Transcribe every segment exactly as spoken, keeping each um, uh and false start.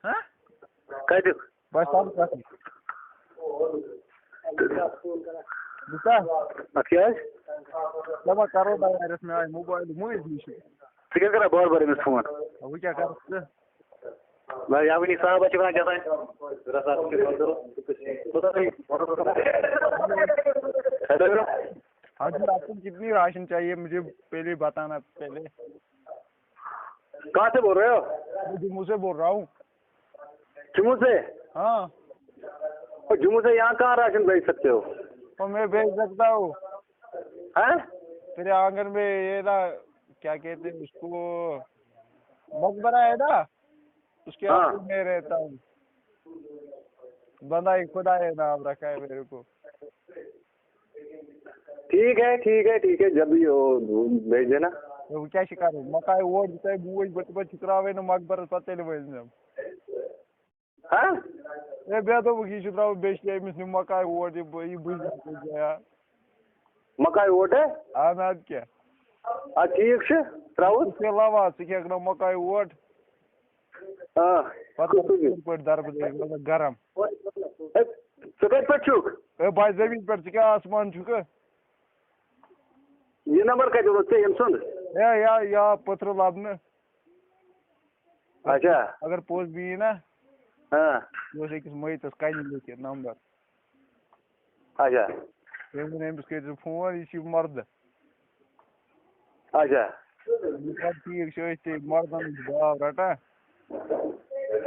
ہہ؟ کَتیُک؟ بہٕ چھُس تَتھ پٮ۪ٹھٕے۔ بوٗزتھا؟ اَتھ کیٛاہ حظ؟ دَپان کَرو بہٕ یارَس، مےٚ آے موبایِل مٔنٛزۍ نِش۔ ژٕ کیٛاہ کران بار بار أمِس فون؟ وۄنۍ کیٛاہ کَرٕ ژٕ؟ نہ، یا وٕنی صاحبہ چھِ وَنان کیٛاہ تام۔ ہیلو۔ ہاں جی، آپ کو کتنی راشن چاہیے؟ مجھے پہلے بتانا پہلے۔ کہاں سے بول رہے ہو؟ میں جموں سے بول رہا ہوں۔ جموں سے؟ ہاں۔ اور جموں سے یہاں کہاں راشن بھیج سکتے ہو؟ تو میں بھیج سکتا ہوں۔ ہیں؟ تیرے آنگن میں یہ نا، کیا کہتے ہیں اس کو، مقبرہ ہے نا، اس کے ہاں۔ آنگن میں رہتا ہوں۔ بندہ ہی خدا ہے، نام رکھا ہے میرے کو۔ ٹھیک ہے، ٹھیک ہے، ٹھیک ہے، جب بھی ہو بھیج دینا۔ ہے، وۄنۍ کیٛاہ چھِ کَرُن؟ مَکایہِ اوٹ دِژے بوٗلۍ، بہٕ تہِ، بہٕ چھُکراوَے نہٕ مقبرَس پَتہٕ تیٚلہِ ؤنۍ زٮ۪م۔ ہاں؟ ہے، مےٚ دوٚپُکھ، یہِ چھُ ترٛاوُن بیٚیہِ چھِ أمِس نِمہٕ مَکایہِ اوٹ، یہِ بہٕ، یہِ بٕزِ ہا کُنہِ جایہِ۔ مَکایہِ اوٹ ہے؟ اَہَن اَدٕ کیٛاہ۔ اَدٕ ٹھیٖک چھُ، ترٛاوُس۔ ژٕ کھے لَوا، ژٕ کھٮ۪کھ نہ مَکایہِ اوٹ۔ آ، پَتہٕ کُس کَرٕ کُس یہِ؟ یِتھ پٲٹھۍ دَربہٕ دَربہٕ، مطلب، گرم۔ ہے، ژٕ کَتہِ پٮ۪ٹھ چھُکھ؟ ہے، بہٕ ہا زٔمیٖن پٮ۪ٹھ، ژٕ کیٛاہ آسمان چھُکھٕ؟ یہِ نمبر کَتہِ اوٚنُتھ ژےٚ ییٚمہِ سُنٛد؟ ہے، یا، یا پٔتھرٕ لَبنہٕ۔ اچھا۔ اگر پوٚز بیٚیہِ نا، ہاں۔ یہِ اوس أکِس مٔیتَس کَنہِ لیٚکھِتھ نمبر۔ اچھا۔ تٔمۍ ووٚن، أمِس کٔرۍزِ فون، یہِ چھُ مردٕ۔ اچھا۔ یہِ چھا ٹھیٖک چھُ، أسۍ تہِ مردَن ہُنٛد گاو رَٹان۔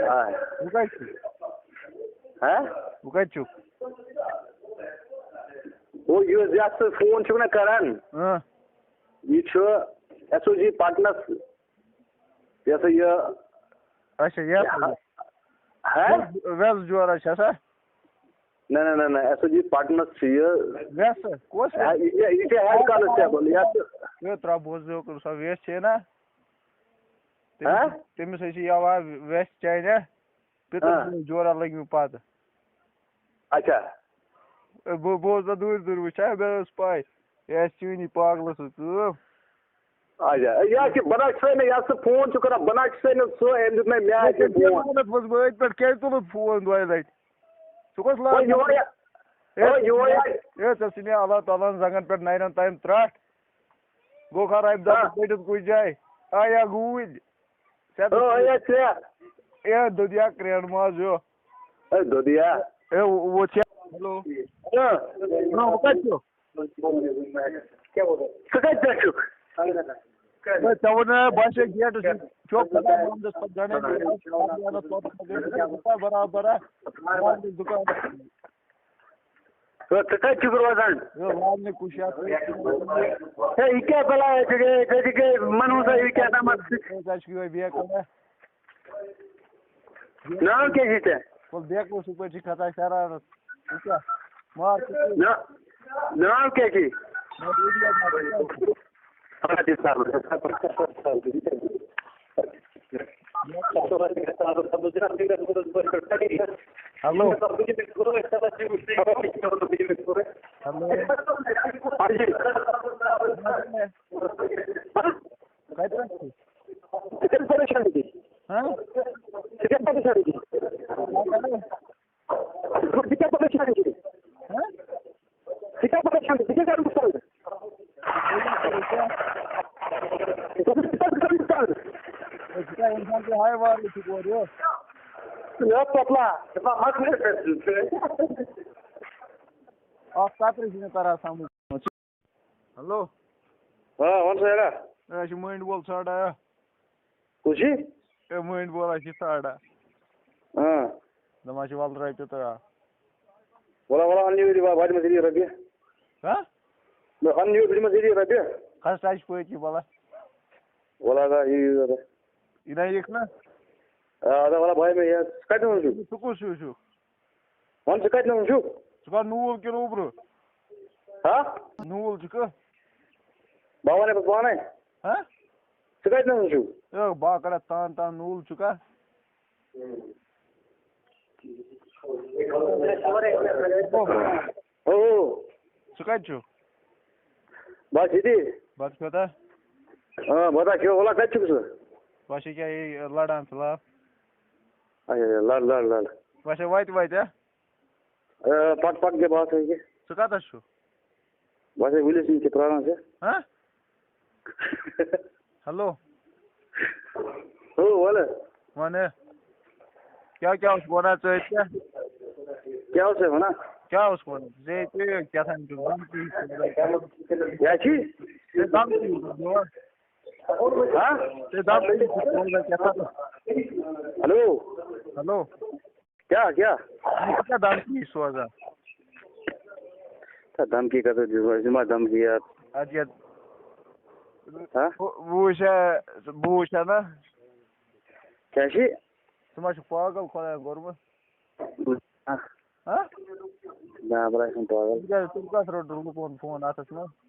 آ۔ وۄنۍ کَتہِ چھُکھ؟ ہاں؟ وۄنۍ کَتہِ چھُکھ؟ ہُہ یُس یَتھ ژٕ فون چھُکھ نہ کران، اۭں۔ یہِ چھُ ایس او جی پٹنَس، یہِ ہسا یہِ۔ اچھا، یہِ ہا؟ ویٚس، ویٚس جورا چھا سا؟ نہ، نہ، نہ، نہ، ایس او جی پٹنَس چھُ یہِ۔ ویٚس؟ کۄس ہا، ویٚس؟ یہِ چھِ، یہِ چھِ ہیڈ کانسٹیبل، یَتھ چھُ۔ ہے، ترٛاو بوز، یہِ کوٚر سا ویٚس چھے نا؟ تٔمِس، ہاں؟ تٔمِس ہے چھِ یَوٕ ویٚس چانہِ۔ پِتُر ہاں۔ سُنٛد جورا لٔگۍ مٕتۍ پَتہٕ۔ اچھا۔ اے، بہٕ، بہٕ اوسُس دوٗرِ دوٗرِ وٕچھان، مےٚ ٲس پَے، یہِ آسہِ چٲنی پاگلَس سۭتۍ کٲم۔ اچھا، اے، یہِ ہا چھِ، بہٕ نہ چھُسے نہٕ یَس سُہ فون چھُ کَران، بہٕ نہ چھُسے نہٕ سُہ، أمۍ دیُت مےٚ، مےٚ آسہِ ہے فون۔ ووٚنمُت، ووٚنمُت، بہٕ أتھۍ پٮ۪ٹھ کیٛازِ تُلُتھ فون دۄیہِ لَٹہِ؟ ژٕ کۄس لاز؟ ہے، یورٕ یہِ، ہے، یورٕ یہِ۔ ہے، ژےٚ ژھٕنیا اللہ تعالیٰ ہَن زنٛگَن پٮ۪ٹھ نَرٮ۪ن تام ترٛٹھ؟ گوٚو خراب، دَپُن ہاں۔ ژٔٹِتھ کُنہِ جایہِ۔ آ، یا گوٗلۍ۔ ژےٚ او، دوٚپ ہے، ژےٚ۔ اے، دۄدھیا کرٛینہٕ ماز ہیوٗ۔ ہے، دۄدھیا۔ اے، وۄتھ ژےٚ۔ ہیلو۔ ہاں۔ ہاں، وۄنۍ کَتہِ چھُکھ؟ ژٕ کَتہِ پٮ۪ٹھ چھُکھ؟ ہے، ژےٚ ووٚن نہ، بہٕ آسے گیٹَس نِش۔ چوک خۄداے محمدَس پَتہٕ گَنڈَن۔ برابر۔ ہے، ژٕ کَتہِ چھُکھ روزان؟ ہے، لالنہِ کُشا۔ ہے، یہِ کیٛاہ بَلایا چھِ گٔے؟ ژےٚ تہِ گٔے مَنہٕ سا یہِ کیٛاہ تامَتھ؟ ہے، ژٕ چھُکھ یِہوٚے بیکار۔ ناو کیٛاہ چھُے ژےٚ؟ وَلہٕ بیکار، سُہ پٲٹھۍ چھِ کھَسان شرارت۔ یہِ کیٛاہ؟ مار ژٕ۔ نا-، ناو کیٛاہ چھُے؟ بس یہِ کیٛاہ؟ ہیلو۔ ہیلو۔ کَتہِ پٮ۪ٹھ چھُ؟ ژٕ کیٛاہ پریشان چھُکھ؟ ہاں؟ ژٕ کیٛاہ پریشان چھُکھ؟ ژٕ کیٛاہ پریشان چھُکھ؟ ہاں؟ ژٕ کیٛاہ پریشان چھُکھ؟ ژٕ کیٛاہ کَرُن ژٕ؟ ژٕ کیٛاہ اِنسان تہِ ہاے وارٕے چھُکھ اورٕ یورٕ۔ ہے پۄپلا، ژٕ ما مَکلے پٮ۪ٹھ ژٕ؟ اَکھ کَتھ چھُنہٕ تَران سَمٕجھ۔ ہیلو۔ آ، وَن سا یارا۔ ہے، اَسہِ چھُ مٔنٛڈۍ وول ژھانٛڈان۔ کُس چھُے؟ ہے، مٔنٛڈۍ وول، اَسہِ چھُ ژھانٛڈان۔ آ۔ دَپان چھِ وَلہٕ رۄپیہِ تہٕ آ۔ وَلہٕ، وَلہٕ، اَن یہِ، وَ-، وَتہِ منٛز یہِ رۄپیہِ۔ ہا؟ نہ، اَن یہِ، وَتہِ منٛز یہِ رۄپیہِ۔ کھس ٹچ پٲٹھۍ یہِ وَلہٕ۔ وَلہٕ، اَدا، یہِ، یہِ، اَدا۔ یہِ نہ یِکھ نہ؟ آ، اَدا، وَلہٕ، بھاے، مےٚ یہِ، ژٕ کَتہِ وَنان چھُکھ؟ ژٕ کُس ہیوٗ چھُکھ؟ وَن، ژٕ کَتہِ نَس چھُکھ؟ ژٕ کَر نوٗل کِنہٕ اوٚبرٕ؟ ہا؟ نوٗل چھُکھٕ؟ بہٕ وَنَے پَتہٕ پانَے۔ ہا؟ ژٕ کَتہِ نَس چھُکھ؟ ہے، بہٕ ہا کَرٕ تان تان نوٗل چھُکھا؟ او۔ ژٕ کَتہِ چھُکھ؟ بَس ییٚتی۔ بَتہٕ کھیوٚوتھا؟ آ، بَتہٕ ہا کھیوٚو۔ وَلہٕ کَتہِ چھُکھ ژٕ؟ بہٕ ہا چھُس ییٚکیٛاہ یہِ لَڑان فِلحال۔ اچھا، اچھا، لڑ، لڑ، لڑ۔ وۄنۍ چھا وتہِ وتہِ، ہا؟ آ، پک، پک، کیٛاہ بات ہے کہِ؟ ژٕ کتس چھُکھ؟ بس ہے، ؤلِو سُہ یہِ کہِ پرٛاران چھِ۔ ہا؟ ہیلو۔ ہو، وَلہٕ۔ وَن ہے۔ کیٛاہ، کیٛاہ اوس وَنان ژٕ أتۍ کیٛاہ؟ کیٛاہ اوس ہے وَنان؟ کیٛاہ اوس وَنان؟ ژےٚ، ژےٚ کیٛاہ تام چھُکھ دھمکی؟ کیٛاہ چھی؟ ژےٚ دھمکی چھُکھ دِوان۔ ہا؟ ژےٚ دھمکی چھُکھ دِوان کیٛاہ تام۔ ہیلو۔ ہیلو۔ کیٛاہ، کیٛاہ؟ یہِ کیٛاہ دھمکی سوزان؟ تہٕ دھمکی کَتھ حظ دِژ؟ أسۍ دِمہٕ ہا دھمکی یار۔ اَدٕ یَتھ ہا؟ بہٕ، بہٕ وٕچھِ ہا، بہٕ وٕچھِ ہا نا۔ کیٛاہ چھِ؟ ژٕ ما چھُکھ پاگل خۄدایَن کوٚرمُت؟ بہٕ، ہا؟ ہا؟ نہ، بہٕ آسَن پاگل۔ تِکیٛازِ ژٕ کَتھ رٔٹُکھ لُکَن فون اَتھَس منٛز؟